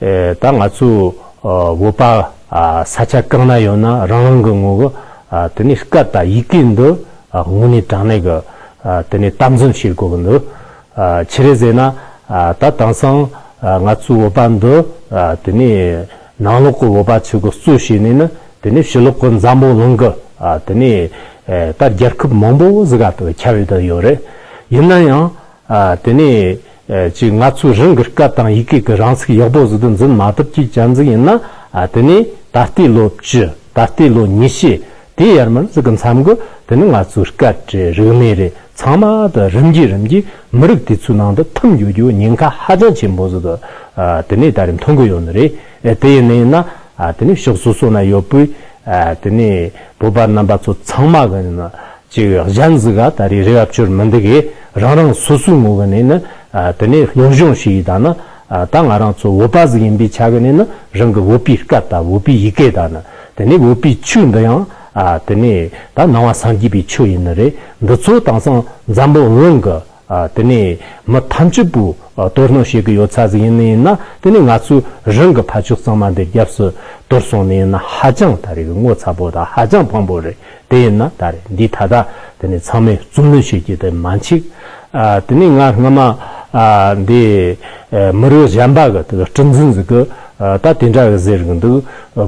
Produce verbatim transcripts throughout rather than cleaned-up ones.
ད་ང་ཚོའི་བོད་པ་ས་ཆ་གང་ན་ཡོད་ན་རང་རང་གི་ངོས་ཀྱི་དེ་ནས་སྐད་དང་ཡི་གེ་འདི་དངོས་གནས་དྲང་གནས་ཀྱི་དེ་ནས་དམ་འཛིན་བྱེད་དགོས་ཀྱི་འདུག་ཆི་རེད་ཟེར་ན། ད་དེང་སང་ང་ཚོའི་བོད་པ་འདི་དེ་ནས་ནང་ལོགས་ཀྱི་བོད་པ་ཚོས་ཀྱི་གཙོ་བྱས་ནས་ནི་དེ་ནས་ཕྱི་ལོགས་ཀྱི་འཛམ་བུ་གླིང་གི་དེ་ནས་ད་རྒྱལ་ཁབ་མང་པོ་ཟིག་ག་ཁྱབ་ཡོད་དུ་ཡོད་རེད། ཡིན་ན་ཡང་དེ་ནས་ཅིག་ང་ཚོའི་རང་གི་སྐད་དང་ཡི་གེ་གི་རང་ཚུགས་ཡག་པོ་ཟིག་ཏུ་འཛིན་མ་ཐུབ་ཀྱི་ཅན་ཟིག་ཡིན་ན། དེ་ནས་ད་ལྟའི་ལོ་བཅུ་ད་ལྟའི་ལོ་ཉི་ཤུ་དེ་ཡར་མར་ཟིག་གི་མཚམས་གི་དེ་ནས་ང་ཚོའི་སྐད་རེད། རིག་གནས་རེད། ཚང་མ་དུ་རིམ་གྱིས་རིམ་གྱིས་མི་རིགས་དེ་ཚོའི་ནང་དུ་ཐིམ་ཡོད་རྒྱུ་ཉེན་ཁ་ཧ་ཅང་ཆེན་པོ་ཟིག་ཏུ་དེ་ནས་ད་རེས་མཐོང་གི་ཡོད་ནི་རེད། དེ་ཡིན་ནི་ཡིན་ན་དེ་ནས་ཕྱོགས་སོ་སོ་ན་ཡོད་པའི་དེ་ནས་བོད་པ་རྣམ་པ་ཚོ་ཚང་མ་གི་ནི་ཅིག་གཞན་ཟིག་ག་ད་རེས་རེ་བ་བཅོལ་མི་འདུག་གི། རང་རང་སོ་སོའི་ངོས་གི་ནས་ནི་དེ་ནས་སློབ་སྦྱོང་བྱས་ཡི་ད་ནི་ད་ང་རང་ཚོ་བོད་པ་ཟིག་ཡིན་པའི་ཆ་གི་ནས་ནི་རང་གི་བོད་པའི་སྐད་དང་བོད་པའི་ཡི་གེ་ད་ནི་དེ་ནས་བོད་པའི་ཆོས་འདི་ཡང་དེ་ནས་ད་ནང་པ་སངས་རྒྱས་པའི་ཆོས་ཡིན་ནི་རེད། འདི་ཚོ་དེང་སང་འཛམ་བུ་གླིང་གི་དེ་ནས་མི་ཐམས་ཅད་པོས་དོ་སྣང་བྱེད་ཀྱི་ཡོད་ས་ཟིག་ཡིན་ནི་ཡིན་ན། དེ་ནས་ང་ཚོའི་རང་གི་ཕ་ཕྱོགས་གཙང་མ་འདི་རྒྱབ་སུ་དོར་སོང་ནི་ཡིན་ན་ཧ་ཅང་ད་རེས་ཀྱི་ངོ་ཚ་པོ་དང་ཧ་ཅང་ཕངས་པོ་རེད། དེ་ཡིན་ན་ད་རེས་འདི་ད་ལྟ་དེ་ནས་ཚང་མས་བརྩོན་ལེན་བྱེད་རྒྱུ་དེ་མ་འཕྱུགས། དེ་ནས་ང་སྔ་མ་འདི་མི་རིགས་གཞན་པ་གི་དེ་གི་སྲིད་འཛིན་ཟིག་གི་ད་དེ་འདྲ་གི་ཟེར་གི་འདུག་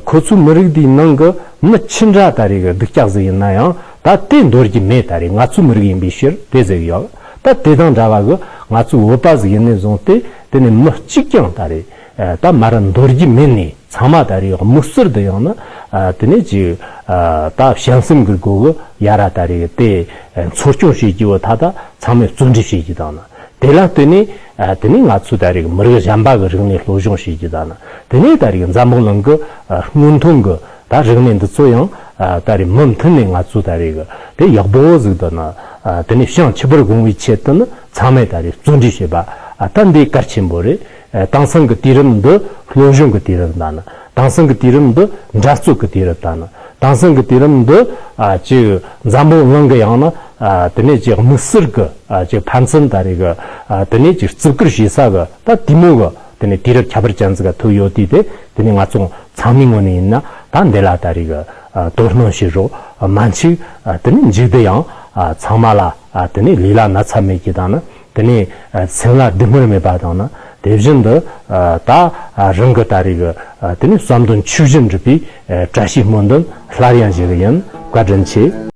ཁོ་ཚོའི་མི་རིགས་འདིའི་ནང་གི་མི་ཅི་འདྲ་ད་རེས་གི་སྡུག་ཅག་ཟིག་ཡིན་ན་ཡང་ད་དེ་འདོར་རྒྱུ་མེད། ད་རེས་ང་ཚོའི་མི་རིགས་ཡིན་པའི་ཕྱིར་དེ་ཟེར་གི་ཡོད། ད་དེ་དང་འདྲ་བ་གི་ང་ཚོའི་བོད་པ་ཟིག་ཡིན་ནས་བཟུང་སྟེ་དེ་ནས་མི་གཅིག་ཀྱང་ད་རེས་ད་མར་འདོར་རྒྱུ་མེད་ནས། ཚང་མ་ད་རེས་དམིགས་བསལ་དུ་ཡང་ན་དེ་ནས་ཅིག་ད་བྱམས་སེམས་ཀྱི་སྒོ་གི་ཡ་ར་ད་རེས་དེ་འཚོ་སྐྱོང་བྱེད་རྒྱུ་བོ་ད་ད་ཚང་མས་བརྩོན་འགྲུས་བྱེད་རྒྱུ་དང་ན། དེ་ལ་བརྟེན་ནས་དེ་ནས་ང་ཚོ་ད་རེས་མི་རིགས་གཞན་པ་གི་རིག་གནས་སློབ་སྦྱོང་བྱེད་རྒྱུ་དང་ན། དེ་ནས་ད་རེས་འཛམ་བུ་གླིང་གི་སྔོན་ཐོན་གི་ད་རིག་གནས་འདི་ཚོ་ཡང་ད་རེས་མུ་མཐུད་ནས་ང་ཚོ་ད་རེས་གི་དེ་ཡག་པོ་ཟིག་ཏུ་ན་དེ་ནས་བྱང་ཆུབ་པར་དགོངས་པའི་ཆེད་དུ་ནི་ཚང་མས་ད་རེས་བརྩོན་འགྲུས་བྱེད་པ་ད་འདི་གལ་ཆེན་པོ་རེད། དེང་སང་གི་དུས་རབས་འདི་སློབ་སྦྱོང་གི་དུས་རབས་དང་ནི། དེང་སང་གི་དུས་རབས་འདི་འདྲ་རྩོད་ཀྱི་དུས་རབས་དང་ནི། དེང་སང་གི་དུས་རབས་འདི་ཅིག་འཛམ་བུ་གླིང་གི་ཡང་ན་དེ་ནས་ཅིག་དམིགས་བསལ་གྱི་ཅིག་ཕན་ཚུན་ད་རེས་གི་དེ་ནས་ཅིག་བརྩི་བཀུར་བྱེད་ས་གི་ད་དེ་མོ་གི་དེ་ནས་དུས་རབས་ཁྱད་པར་ཅན་ཟིག་ག་ཐུག་ཡོད་དུས་དེ། དེ་ནས་ང་ཚོ་ཚང་མའི་ངོས་ནས་ཡིན་ན་ད་འདི་ལ་ད་རེས་གི་དོ་སྣང་བྱེད་རོགས། མ་འཕྱུགས། དེ་ནས་མཇུག་དུ་ཡང་ཚང་མ་ལ་དེ་ནས་ལུས་ལ་ན་ཚ་མེད་རྒྱུ་དང་ནི། དེ་ནས་སེམས་ལ་སྡུག་བསྔལ་མེད་པ་དང་ནི། དེ་བཞིན་དུ་ད་རང་གི་ད་རེས་གི་དེ་ནས་བསམ་དོན་ཆོས་བཞིན་འགྲུབ་པའི་བཀྲ་ཤིས་སྨོན་འདུན་སླར་ཡང་ཞུ་གི་ཡིན། བཀའ་དྲིན་ཆེ།